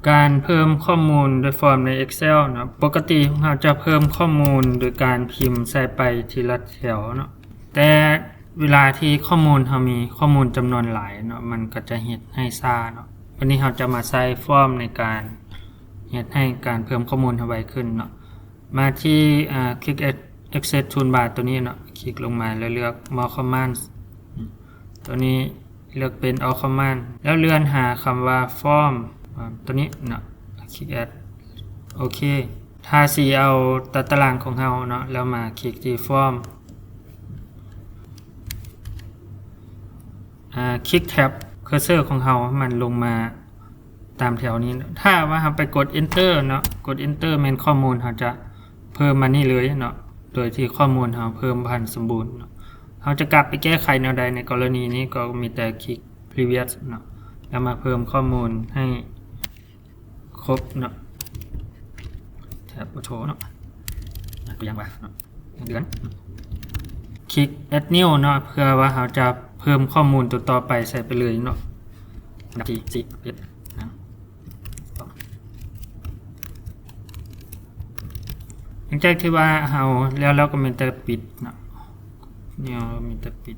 ການເພີ່ມຂໍ້ມູນດ້ວຍຟອມໃນ Excel ເນາະ, ປົກກະຕິເຮົາຈະເພີ່ມຂໍ້ມູນໂດຍການພິມໃສ່ໄປທີລະແຖວເນາະ, ແຕ່ເວລາທີ່ຂໍ້ມູນເຮົາມີຂໍ້ມູນຈຳນວນຫຼາຍເນາະ, ມັນກໍຈະເຮັດໃຫ້ຊ້າເນາະ. ວັນນີ້ເຮົາຈະມາໃຊ້ຟອມໃນການເຮັດໃຫ້ການເພີ່ມຂໍ້ມູນເຮົາໄວຂຶ້ນເນາະ. ມາທີ່ ອາ Quick Access Toolbar ຕົວນີ້ເນາະ, ຄລິກລົງມາແລ້ວເລືອກ More Commands ຕົວນີ້ ເລືອກເປັນ All Command ແລ້ວເລື່ອນຫາຄຳວ່າ Form ອາ ຕົວນີ້ເນາະ, ຄລິກ Add ໂອເຄ. ຖ້າຊິເອົາຕາຕະລາງຂອງເຮົາເນາະ, ແລ້ວມາຄລິກທີ່ Form ອາ ຄລິກ Tab Cursor ຂອງເຮົາໃຫ້ມັນລົງມາ ຕາມແຖວນີ້. ຖ້າວ່າເຮົາໄປກົດ Enter ເນາະ, ກົດ Enter ແມ່ນຂໍ້ມູນເຮົາຈະເພີ່ມມານີ້ເລີຍເນາະ, ໂດຍທີ່ຂໍ້ມູນເຮົາເພີ່ມບໍ່ທັນສົມບູນເນາະ. ເຮົາຈະກັບໄປແກ້ໄຂແນວໃດໃນກໍລະນີນີ້? ກໍມີແຕ່ຄລິກ Previous ເນາະ, ແລ້ວມາເພີ່ມຂໍ້ມູນໃຫ້ຄົບເນາະ, Tab Auto ເນາະ, ຕົວຢ່າງວ່າເນາະ ເດືອນ. ຄລິກ Add New ເນາະ, ເພື່ອວ່າເຮົາຈະເພີ່ມຂໍ້ມູນຕົວຕໍ່ໄປໃສ່ໄປເລີຍເນາະ. ອັນດັບທີສີ່ ເອັດ ນະ. ຫຼັງຈາກທີ່ວ່າເຮົາແລ້ວ ເຮົາກໍມີແຕ່ປິດເນາະ, ນີ້ເຮົາມີແຕ່ປິດ.